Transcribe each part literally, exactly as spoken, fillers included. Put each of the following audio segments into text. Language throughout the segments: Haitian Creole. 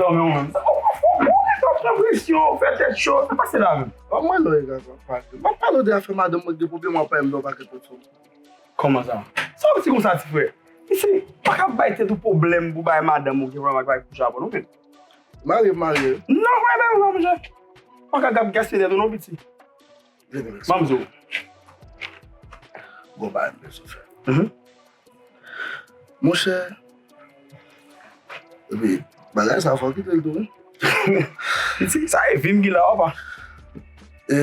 Kòman ou menm? Sa ou, ou, ou, ou pran presyon, ou fè tèt cho, sa pase la menm? Kòman lè w ap pale? M ap pale w de afè madanm mwen ki gen pwoblèm, w ap pale m de yon pakèt lòt fanm. Kòman sa? Sa w di konsa, ti frè? Mesye, pa ka bay tèt ou pwoblèm pou bay madanm ou gen pwoblèm ak bay kouch avè w non, men. Marye, marye. Non, mwen menm non, monchè. Pa ka gab gaspiye tèt ou non, piti. Vini, Manzo. Gwo bagay m bezwen fè. Mhm. Monchè, epi bagay sa fò kite l tou, wi. Piti, sa e vi m ki la, papa. E,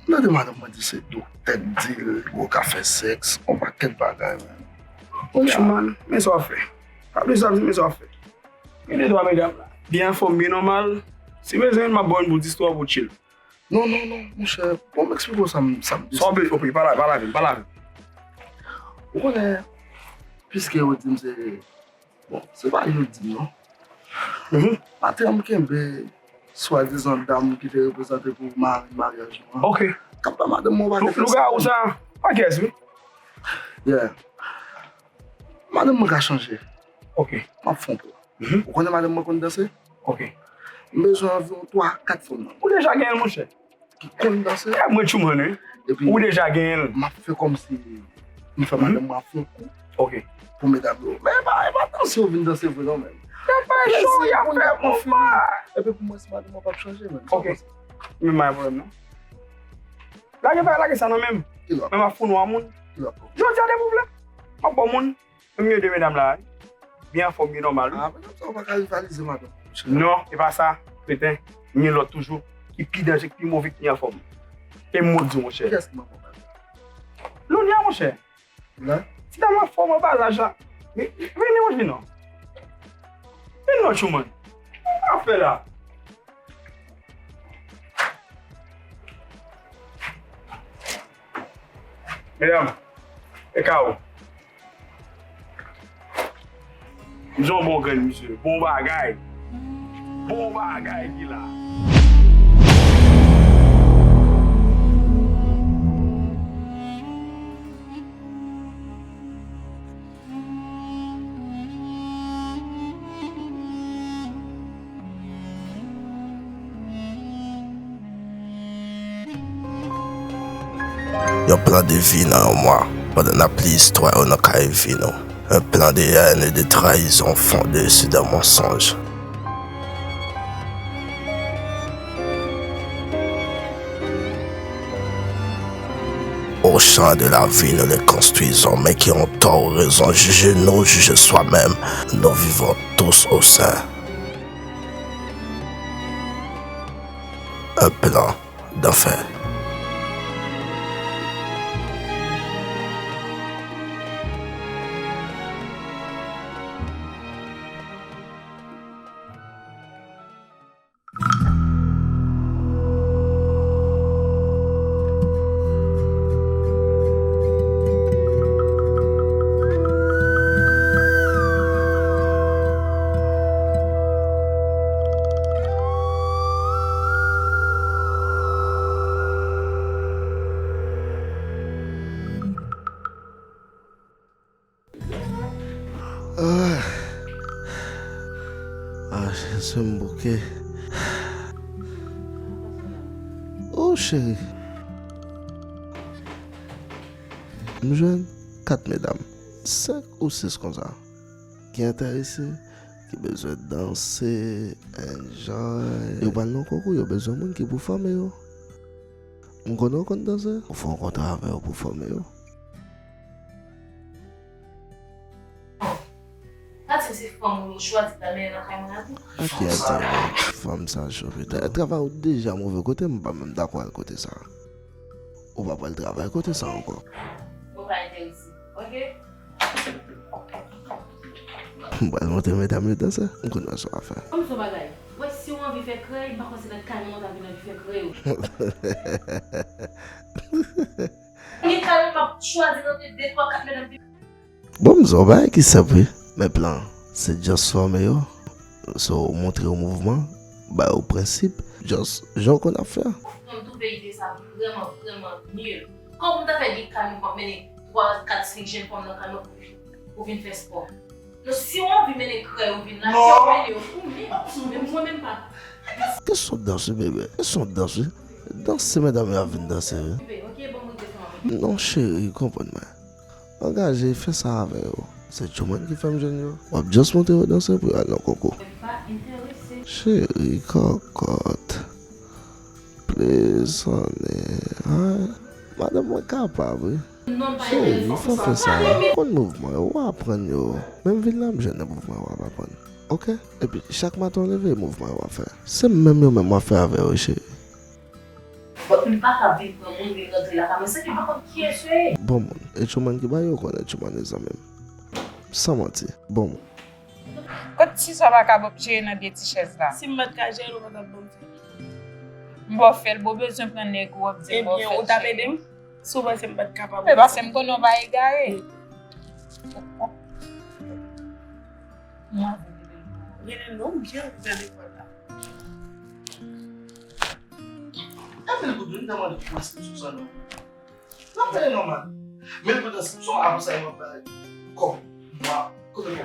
m tande madanm mwen di se doktè k di l, ou ka fè sèks, yon pakèt bagay, men. Kounye a, man, men sa w ap fè. Pa bliye sa, men sa w ap fè. Gen de twa medam la. Byen anfòm, byen nòmal. Si bezwen, m ap ba w yon bout istwa pou w chill. Non, non, non, monchè. Bon, m eksplike w sa m, sa m deside. Sa w bezwen, ok, pale, pale avè m, pale avè m. Ou konnen, piske yo di m se, bon, se pa yo di m, non. Mhm. Patwon m kenbe swadizan dam ki te reprezante pou mari maryaj nou an. Ok. K ap ba madanm mwen yon pakèt. Lougawou sa, pa kès, wi. Yeah. Madanm mwen ka chanje. Ok. M ap fè yon plan. Mhm. Ou konnen madanm mwen konn danse? Ok. M bezwen anviwon twa, kat fanm nan. Ou deja genyen l, monchè. Ki konn danse. E mwen tchouman, wi. Epi, ou deja genyen l. M ap fè kòmsi m fè madanm mwen ap fè yon kou. Ok. Pou medam yo. Men e pa, e pa danse yo vin danse vre non, men. Y ap fè cho, y ap fè konba. Epi pou mwen, si madanm mwen p ap chanje, men. Ok. Men pa gen pwoblèm, non. Lage bagay, lage sa nan men m. Men m ap founi w a moun. Jodi a, depi w vle, m ap ba w moun. Menm gen de medam la, wi. Byen anfòm, byen nòmal, wi. Ah, medam sa yo pa ka rivalize madanm. Non, e pa sa, kreten. Gen lòt toujou ki pi danje, ki pi move, ki pi anfòm. E m di w, monchè. Kiyès ki manman w? Lonia, monchè. Ti dam anfòm anba laj la. Vini, monchè, non. Vini non, Tchouman. Sa w ap fè la? Medam, e ka ou. Misye yon bon grenn, misye. Bon bagay. Bon bagay ki la. Yon plan de vi nan yon mwa, pandan n ap li istwa yo nan kaye vi nou. Un plan de haine et de trahison fondé sur des mensonges. Au champ de la vie, nous les construisons, mais qui ont tort ou raison, juger nous, juger soi-même, nous vivons tous au sein. Un plan d'enfer. Ah, ah, je m bouke. Oh, cheri. M jwenn kat medam, senk ou sis konsa, ki enterese, ki bezwen danse, enjoy. Yo pral nan konkou, yo bezwen moun ki pou fòme yo. M konnen w konn danse, ou fè yon kontra avè yo pou fòme yo. Pa di m se fanm ou yo chwazi pral mennen nan kay mwen an tou. A ki a di fanm sa cho pita? Travay ou deja move kote, m pa menm dakò al kote sa. Ou pa pral travay kote sa ankò. Mwen pa enterese, oke? M pral montre medam yo danse, m konn wè sa w ap fè. Ban m di w yon bagay. Wè, si w anvi fè krèy, m pa kwè se nan kay mwen w ta vin anvi fè krèy ou. Gen kay mwen m ap chwazi nan de, de, twa, kat medam pi. Bon, m di w yon bagay ki senp, wi. Men plan, se just fòme yo. So, montre yo mouvman, ba yo prensip, just jan w konn ap fè a. Mwen, m twouve ide sa vrèman, vrèman nil. Kòman pou m ta fè gen kay mwen, m ap mennen twa, kat, senk jenn fanm nan kay mwen pou, pou vin fè spò? Si w anvi mennen krèy ou vin la, se w mennen yo pou mwen. Men mwen menm pa. Kesyon dans wi, bebe. Kesyon dans wi. Danse medam yo ap vin danse wi. Bebe, ok, bon, mwen te fè anvi. Non, cheri, konprann mwen. Angaje, fè sa avè yo. Se Truman ki fè m jwenn yo. W ap just montre yo danse pou yo al nan koko. Mwen pa enterese. Cheri, kòkòt. Please, honey. Ay, madanm mwen kapab wi. Cheri, fò fè sa. Ou konn mouvman yo, w aprann yo. Menm vin la, m jwenn nan mouvman yo w ap aprann. Ok? Epi, chak maten w leve, e mouvman yo w ap fè. Se menm yo menm w ap fè avè yo, cheri. Bon, m pa ka vin pran moun vin rantre lakay mwen san ke m pa konn kiyès yo ye. Bon moun, e Truman ki ba yo, ou konnen Truman e zanmi m. San manti, bon moun. Kot ti sa pa ka jere nan de ti chèz la? Si m pa t ka jere l, ou pa t ap ban m fè l. M ba w fè l, bon bezwen pran nèg ou ap di m ba w fè l. Ebyen, ou t ap ede m? Si w panse m pa t kapab. E paske m konnen w pa egare. Mwen anvi rele l non, m byen anvi tande vwa l la. Apèl Goudou, m te mande pou eskipsyon sa non. N ap peye nòmal. Men pou eskipsyon, apre sa, yo ap bay kòb. Mwa, kote kòb yo?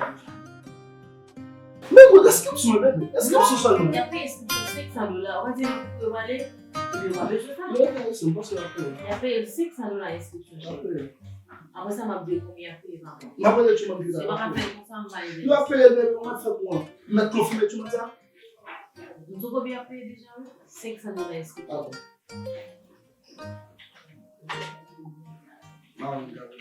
Men pou eskipsyon, bebe. Eskipsyon sèlman. Y ap peye eskipsyon senk san dola. Ou pa di yo pale, epi yo pa bezwen sa. Yo peye, se m panse y ap peye. Y ap peye senk san dola enskripsyon chèk. Y ap peye. Apre sa, m ap di yo konbyen y ap peye pa mwa. M ap rele Truman pi ta. Se pa ka fè konsa, m pa ede. Yo ap peye, men yo mèt fè pou mwen. Mèt konfime Truman sa. M di w konbyen y ap peye deja, wi. Senk san dola enskripsyon. Ah bon. Manman, gade.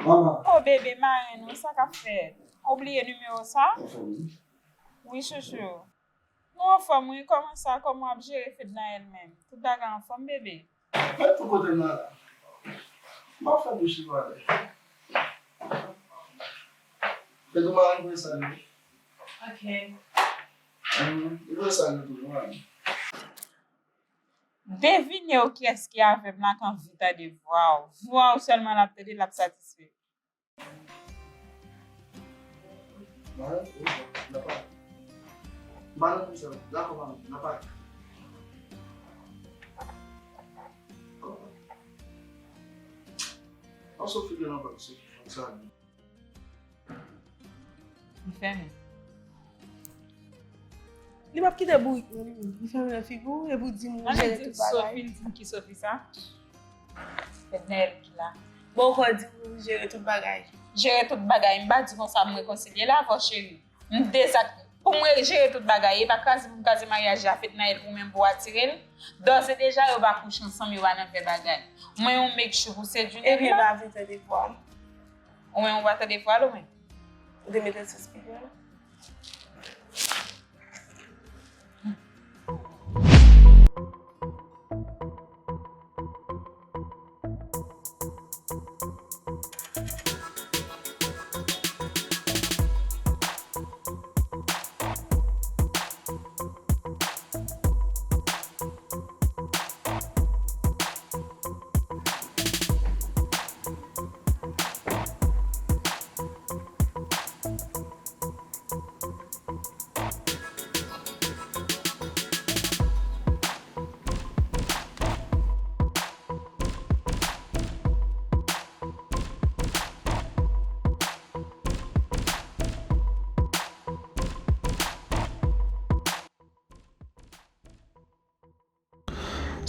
Manman. Oh, bebe, marenn ou, sa k ap fèt? Ou bliye nimewo sa? Anfòm, wi. Wi, chouchou. Nou anfòm, wi. Kòman sa? Kòman w ap jere Fednaelle menm? Tout bagay anfòm, bebe? Mwen tou kote m nan la. M ap fè bouch li pale. Fedou, m a voye salye. Ok. Hum, li voye salye tou, mwen. Devine w kiyès ki avè m la k anvi tande vwa w. Vwa w sèlman l ap tande, l ap satisfè. Madanm, wi, n ap pale. Madanm, wi, sèlman. Dakò, madanm, n ap pale. An sou figi nan pòt, se sa. Li fèmen. Li p ap kite bourik nan li menm. Li fèmen nan figi w, epi w di m ou jere tout bagay. Sofi, li di m ki Sofi sa? Fednaelle ki la. Bon, ou di m ou jere tout bagay. Jere tout bagay. M pa di konsa m rekonsilye la avè w, cheri. M dezak-, pou mwen jere tout bagay, e pa kraze pou m kraze maryaj la, Fednaelle, ou menm pou w atire l. Dòz e deja, yo pa kouche ansanm, yo pa nan vre bagay. Mwen, yon make sure pou sedui nèg la. Ebyen, m pa vle tande vwa l. Ou menm, ou pa tande vwa l, ou menm? Ou te mete l sou speaker la?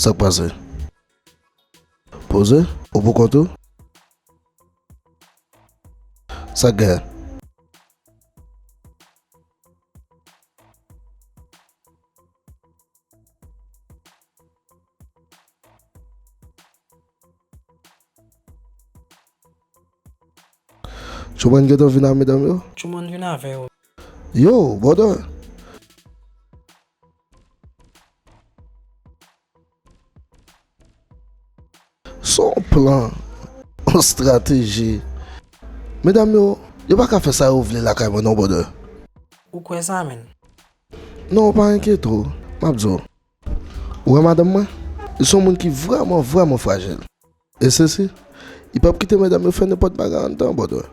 Sa k pase? Poze? Ou pou kont ou? Sa k genyen? Truman gentan vin ak medam yo? Truman vin avè yo. Yo, brother. Se yon plan, yon estrateji. Medam yo, yo pa ka fè sa yo vle lakay mwen non, brother. Ou kwè sa, menn? Non, pa enkyete w, m ap di w. Ou wè madanm mwen? Li se yon moun ki vrèman, vrèman frajil. E sesi, li p ap kite medam yo fè nenpòt bagay anndan, brother.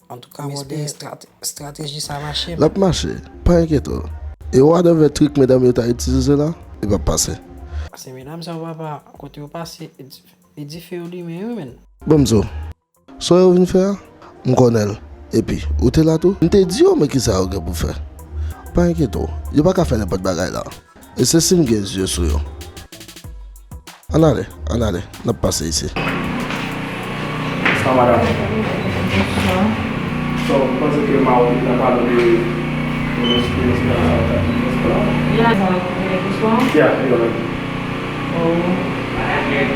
Antouka, brother, estrate-, estrateji sa mache. L ap mache, pa enkyete w. E whatever trik medam yo ta itilize la, li p ap pase. Se medam sa yo, papa, kote yo pase, li dife yo limen, wi, menn. Bon, m di w, sa yo vin fè a, m konnen l. Epi, ou te la tou? M te di yo men kisa yo gen pou fè. Pa enkyete w, yo pa ka fè nenpòt bagay la. E se si m gen zye sou yo. Ann ale, ann ale, n ap pase isi. Bonswa, madanm. Bonswa. So, m panse ke Maori la pale de yon eksperyans nan sa, sa, sa. Yeah, sa, bonswa. Yeah, yeah. Oh.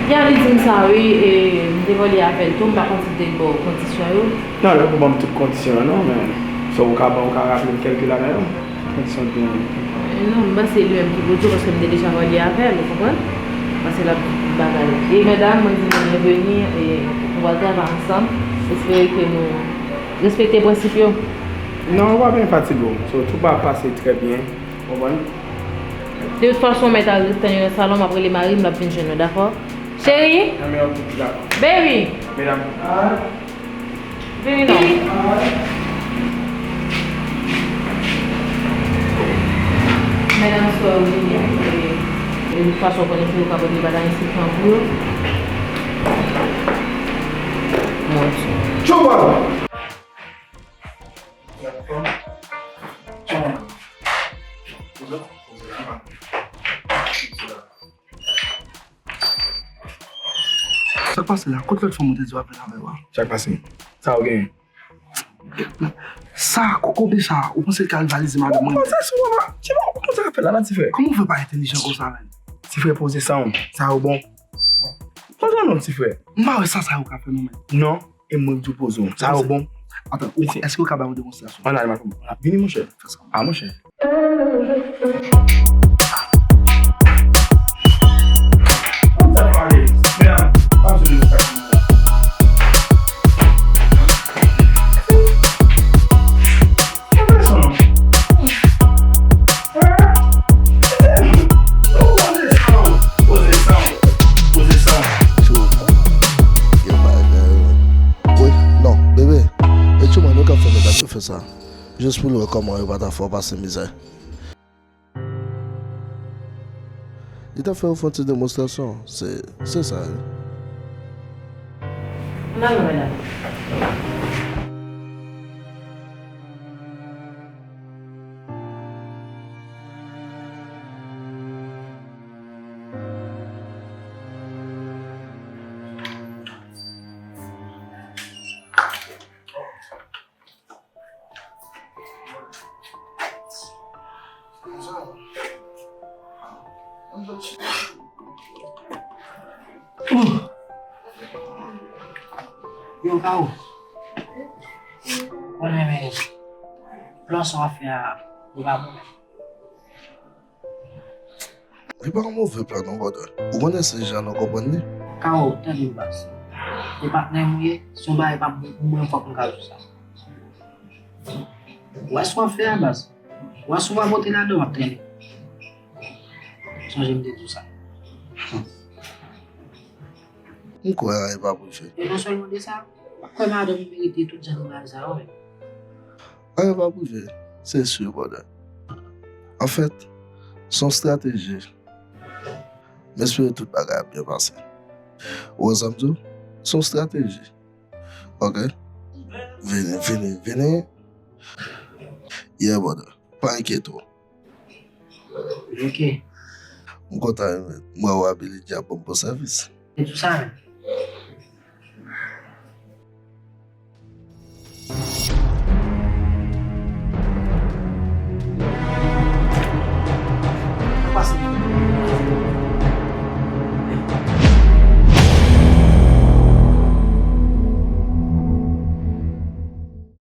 Yeah, li di m sa, wi, e m te vòlye avè l tou, m pa konn si l te ba w kondisyon yo. Non, li poko ban m tout kondisyon yo, non, men so ou ka ban, ou ka raple m kèlke ladan yo. Kondisyon byen. Non, m panse li menm ki pou di w, paske m te deja vòlye avè l, ou konprann? M panse l ap di tout bagay. E medam, mwen di nou byenveni, e nou pral travay ansanm. Espere ke nou respekte prensip yo. Non, ou pa byen fatige w. So, tout va pase trè byen, ou konprann? De tout fason, mèt al tann yo nan salon, m ap rele mari m, l ap vin jwenn nou, dakò? Cheri? Nan men w, dakò. Baby! Medam. Vini non. Medam, sou vini. E, e, de tout fason, w konnen se yo k ap regle bagay ensitan pou yo. Mon Dieu. Tchouba! Sa k pase la? Kot lòt fanm ou te di w ap vin avè w a? Sa k pase? Sa ou genyen? Sa, kokobe sa, ou panse l ka rivalize madanm mwen? Ou panse sou mama? Ti bon, ou panse ka fè la, la, ti frè? Kòman w fè pa entèlijan konsa, menn? Ti frè, poze san w. Sa ou bon? Poze non, ti frè. M pa wè sa, sa ou ka fè non, menn. Non, e mwen k di w poze w. Sa ou bon? Atan, ou, èske ou ka ba yon demonstrasyon? Ann ale, m ap, vini, monchè. Fè sa. A, monchè. Wi, non, bebe. E tchouman, nou ka fè medam yo fè sa. Jis pou l wè kòman yo pa ta fè w pase mizè. Li ta fè w fè yon ti demonstrasyon. Se, se sa, wi. Ann ale, medam. Yo, Kawo. Konnen, men, plan sa w ap fè a, li pa bon. Li pa yon move plan non, brother. Ou konnen se jan nou konprann li. Kawo, tande m, baz. Se patnè m ou ye, se yon bagay pa bon pou mwen, fòk m ka di w sa. Ou wè sa w ap fè a, baz? Ou wè sa w ap pote ladan, w ap trennen. Sonje m te di w sa. M kwè anyen pa prive. E non sèlman de sa, m kwè madanm ou merite tout jan de bagay sa yo, wi. Anyen pa prive, se si, brother. Anfèt, se yon estrateji. M espere tout bagay ap byen pase. Ou wè sa m di w? Se yon estrateji. Ok? Vini, vini, vini. Yeah, brother. Pa enkyete w. Ok. M kontan, m wè w abili djab bon pou sèvis. Se tou sa menm.